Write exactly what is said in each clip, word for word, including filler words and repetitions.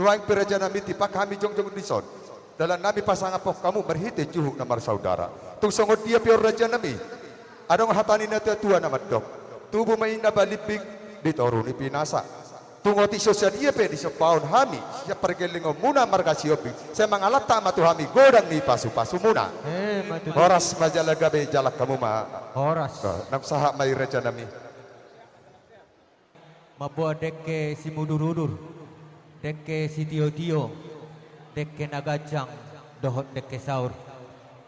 Nuaeng pe raja nami, tipak hami jongjong dison, dalan nami pasangaphon hamu marhite juhut na marsaudara. Tung songon dia pe on raja nami, adong hata ni na tuatua na mandok: Tubu ma inna balimbing di toru ni pinasa. Tung otik so sadia pe disombahon hami sian pargellengonmuna marga Sihombing, sai mangalangka ma tu hami godang ni pasupasumuna. Eh, ma tutu. Horas ma jala gabe, jalang hamu ma. Horas. Nah, nang sahat ma i raja nami. Mamboan dengke simudurudur, dengke sitiotio, dengke na ganjang, dohot dengke saur.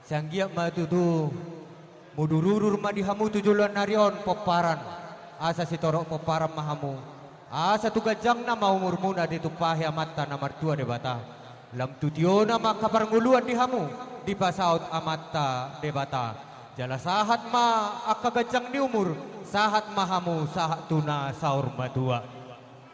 Sai anggiat ma tutu mudurudur ma di hamu tu joloan ni ari on pomparan, asa sitorop pomparan ma hamu, asa tu ganjangna ma umurmuna ditumpahi Amanta na martua Debata. Lam tu tiona ma angka parngoluan di hamu dipasaut Amanta Debata. Jala sahat ma angka ganjang ni umur, sahat ma hamu sahat tu na saur matua.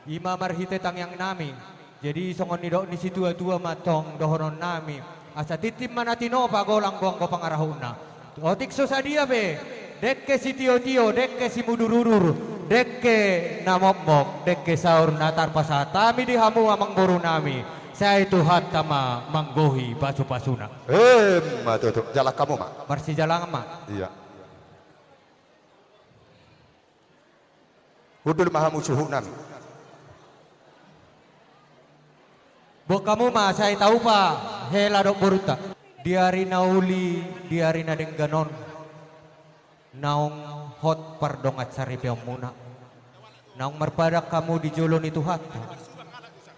I ma marhite tangiang nami. Jadi songon nidok ni situatua ma antong dohonon nami: Asa tintin ma na tinopa, golang do anggo pangarahutna. Otik so sadia pe dengke sitiotio, dengke simudurudur, dengke na mokmok, dengke saur na tarpasahat hami di hamu amangboru nami, sai Tuhanta ma manggohi pasupasuna. Emma tutu, jalang hamu ma. Marsijalangan ma. Iya. Hundul ma hamu suhut nami. Boan hamu ma, sai taupa hela dohot borunta. Di ari na uli, di ari na denggan on, naung hot pardongan saripeonmuna, naung marpadan hamu di jolo ni Tuhanta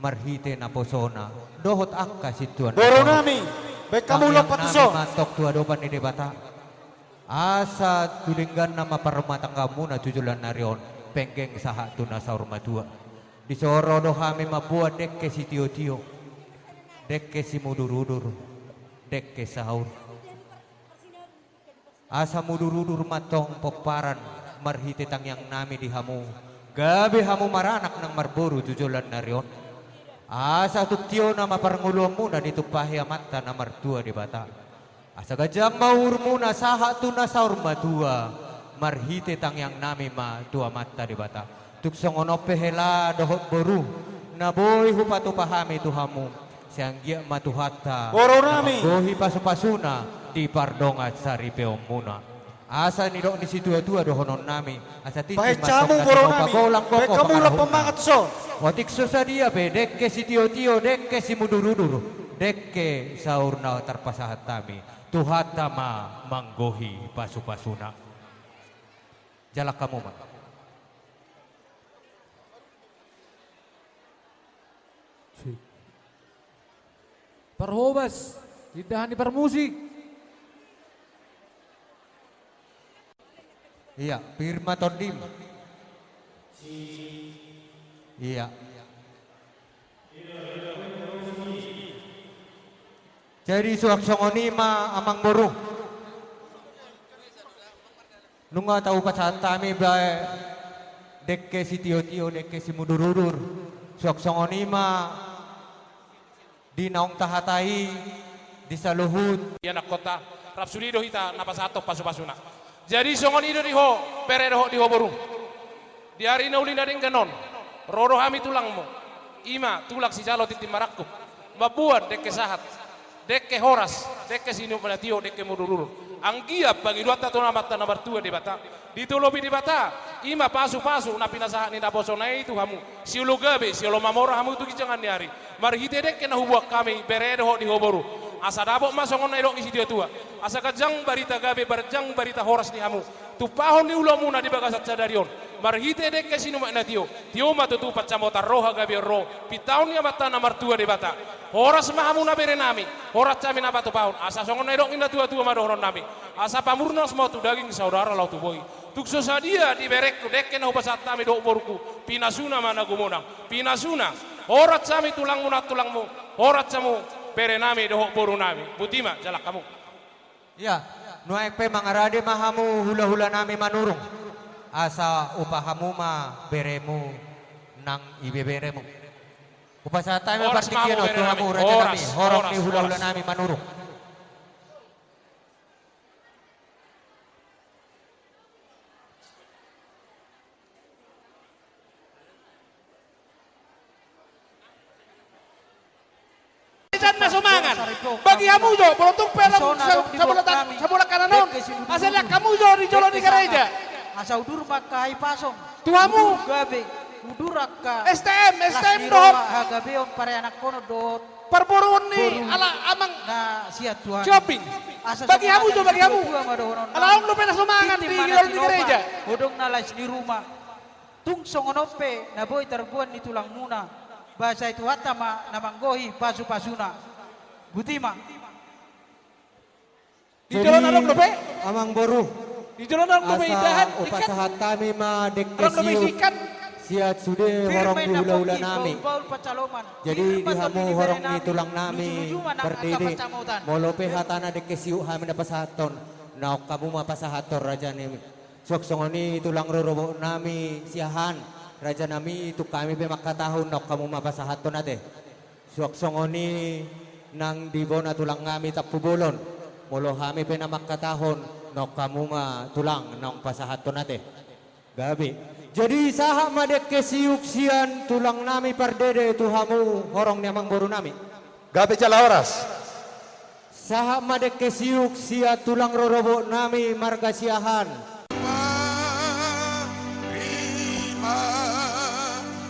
marhite naposona dohot angka sintuan. Boru nami, baen hamu lompat tu son. Tangiang nami ma antong tu adopan ni Debata, asa tu dengganna ma parrumatanggaonmuna tu joloan ni ari on, penggeng sahat tu na saur matua. Dison ro do hami mamboan dengke sitiotio, dengke simudurudur, dengke saur. Asa mudurudur ma antong pomparan marhite tangiang nami di hamu, gabe hamu maranak nang marboru tu joloan ni ari on. Asa tung tiona ma parngoluonmuna ditumpahi Amanta na martua Debata. Asa ganjang ma umurmuna sahat tu na saur matua, marhite tangiang nami ma tu Amanta Debata. Tung songon on pe hela dohot boru, na boi hupatupa hami tu hamu, sai anggiat ma Tuhanta, boru nami, na manggohi pasupasuna di pardongan saripeonmuna. Asa nidok ni situatua dohonon nami: Asa tintin ma antong na tinopa, golang do anggo pangarahutna. Otik so sadia pe dengke sitiotio, dengke simudurudur, dengke saur na tarpasahat hami, Tuhanta ma manggohi pasupasuna. Jalang hamu ma. Parhobas, indahan ni parmusik. Iya, pir ma tondim. Iya. Jadi suang songon i ma amangboru. Nunga taupasahat hami bae dengke sitiotio, dengke simudurudur. Suang songon i ma di naung tahatai di saluhut. Ianakhonta, rap sude do hita na pasahathon pasupasuna. Jadi songon i do di ho bere dohot di ho boru. Di ari na uli na denggan on, ro do hami tulangmu, i ma tulang sijalo tintin marangkup, mamboan dengke sahat, dengke horas, dengke sinumuk na tio, dengke mudurudur. Anggiat pangidoanta tu Amanta na martua Debata, ditolopi Debata, i ma pasupasu na pinasahat ni naposona i tu hamu, siolo gabe, siolo mamora hamu tu ginjangan ni ari. Marhite dengke na huboan hami bere dohot di ho boru, asa dapot ma songon na nidok ni situatua, asa ganjang barita gabe, ganjang barita horas di hamu, tumpahon ni ulaonmuna di bagasan sadari on. Marhite dengke sinumuk na tio, tio ma tutu pansamotan roha gabe on ro, pintaon ni Amanta na martua Debata. Horas ma hamuna bere nami, horas hami na patupahon, asa songon na nidok ni natuatua ma dohonon nami: Asa pamurnas ma tu daging, saudara laho tu bohi. Tung so sadia di berengku dengke na hupasahat hami dohot borungku, pinasuna ma na gumonang, pinasuna. Horas hami tulangmu nang tulangmu, horas hamu bere nami dohot boru nami. Boti ma, jalang hamu. Iya, nuaeng pe mangarade ma hamu hulahula nami Manurung, asa upa hamu ma beremu nang ibeberemu. Hupasahat hami ma partingkian on tu hamu raja nami, horong ni hulahula nami Manurung. Mangan. Bagi hamu jo, molo tung pe lam sabola kanan on, asa lean hamu jo di jolo ni gareja. Asa udur ma angka hahipason. Tu hamu. Udur gabe, udur angka S T M, S T M dohot hagabeon pareanakhonon dohot parboruon ni ala amang na sian Tuhan. Shopping. Bagi hamu jo, bagi hamu. Ala adong dope na so mangan di jolo ni gareja. Adong na las ni ruma. Tung songon on pe na boi tarboan ni tulangmuna, ba sai Tuhanta ma na manggohi pasupasuna. Botima. Di jolo na adong dope? Amang boru. Di jolo na adong dope indahan, asa hupasahat hami ma dengke siuk sian sude horong ni hulahula nami. Jadi di hamu horong ni tulang nami Pardede, molo pe hatana dengke siuk hami na pasahathon, naung hamu ma pasahathon raja nami. Suang songon i tulang rorobot nami Siahaan, raja nami, tung hami pe manghatahon naung hamu ma pasahathon ate. Suang songon i nang di bona tulang nami Tampubolon, molo hami pe na manghatahon naung hamu ma tulang naung pasahathon ate. Gabe. Jadi sahat ma dengke siuk sian tulang nami Pardede tu hamu horong ni amang boru nami. Gabe jala horas. Sahat ma dengke siuk sian tulang rorobot nami marga Siahaan. Terima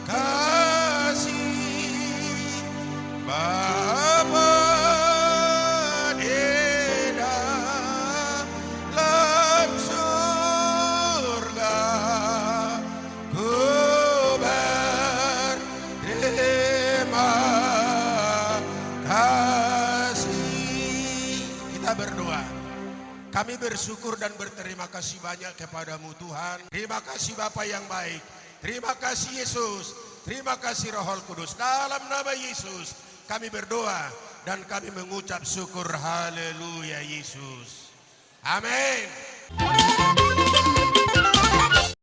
kasih, Bapa di dalam surga. Ku berterima kasih. Kita berdoa. Kami bersyukur dan berterima kasih banyak kepada-Mu, Tuhan. Terima kasih, Bapa yang baik. Terima kasih, Yesus. Terima kasih, Roh Kudus. Dalam nama Yesus kami berdoa dan kami mengucap syukur. Haleluya, Yesus. Amin.